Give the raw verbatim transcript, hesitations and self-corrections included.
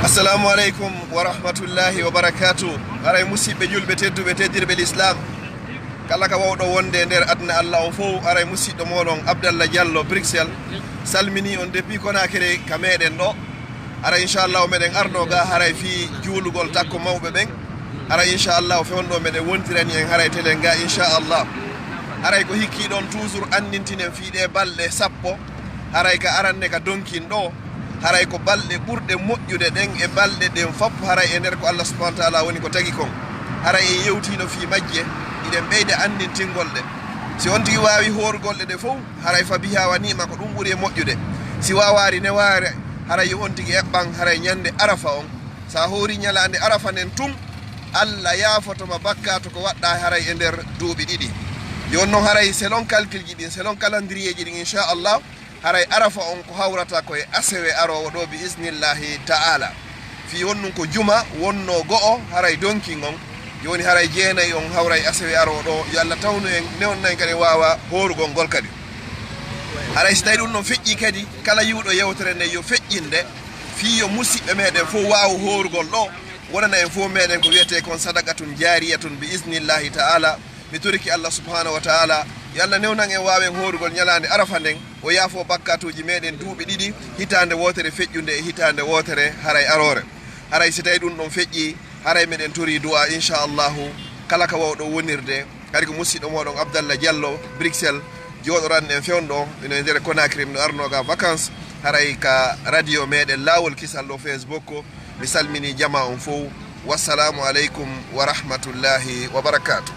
Assalamu aleykum wa rahmatullahi wa barakatuh. Haray musidɓe julɓe tedduɓe teddirɓe l'islam, kala ka wawɗo wonde e nder aduna Allah on fow, haray musidɗo moɗon Abdallah Diallo Bruxelles salmini on depuis Conakry ka meɗen ɗo. Haray inchallahu meɗen arno ga haray fii juulugol takko mawɓe ɓen. Haray inchallahu fewndo meɗen wontirani en haray telen ga inchallah. Haray ko hikki ɗon toujours anndintinen fii ɗe balɗe sappo, haray ka aranne ka donkin ɗo, haray ko balɗe ɓurɗe moƴƴude ɗen e balɗe ɗen fop, haray e nder ko Allah subhanahu wa taala woni ko tagi kon. Haray en yewtino fii majje, iɗen ɓeyda anndintingol ɗe. Si on tigi waawi hoorugol ɗe ɗe fow, haray fa biha wa ni'ma, ko ɗum ɓuri e moƴƴude. Si waawaari newaare, haray yo on tigi eɓɓan, haray ñande Arafa on. Sa hoori ñalaande Arafa nden tun, Allah yaafotoma bakkatu ko waɗɗa haray e nder duuɓi ɗiɗi. Yo on non haray selon calcul ji ɗin, selon calendrier ji ɗin, inchallah, haray Arafa on ko hawrata ko e asewe aroowo ɗo bi isnillahi ta'ala. Fii honɗun ko juma wonno go'o haray donkin on, jooni haray jeenay on hawray asewe aroowo ɗo. Yo Allah tawnu en, newna en kadi waawa hoorugol ngol kadi. Haray si tawi ɗum non feƴƴi kadi, kala yi'uɗo yewtere nden yo feƴƴinde, fii yo musiɓɓe meɗen fow waawu hoorugol ɗo, wonana en fow meɗen ko wiyetee kon sadaqatun jariyatun bi isnillahi ta'ala. Mi torike Allah subhanahu wa ta'ala, yo Allah newnan en waawen hoorugol ñalaande Arafa nden, o yaafo bakkatuuji meɗen duuɓi ɗiɗi, hitaande wootere feƴƴunde e hitaande wootere haray aroore. Haray si tawi ɗum ɗon feƴƴi, haray meɗen tori du'a inchallahu, kala ka wawɗo wonirde. Kadi ko musiɗɗo moɗon Abdallah Diallo Bruxelles, jooɗoranɗen fewndo ino e nder Conakry, mino arno ga vacances, haray ka radio meɗen Laawol Kisal ɗo Facebook. Mi salmini jama on fow. Wassalamu aleykum wa rahmatullahi wa barakatuh.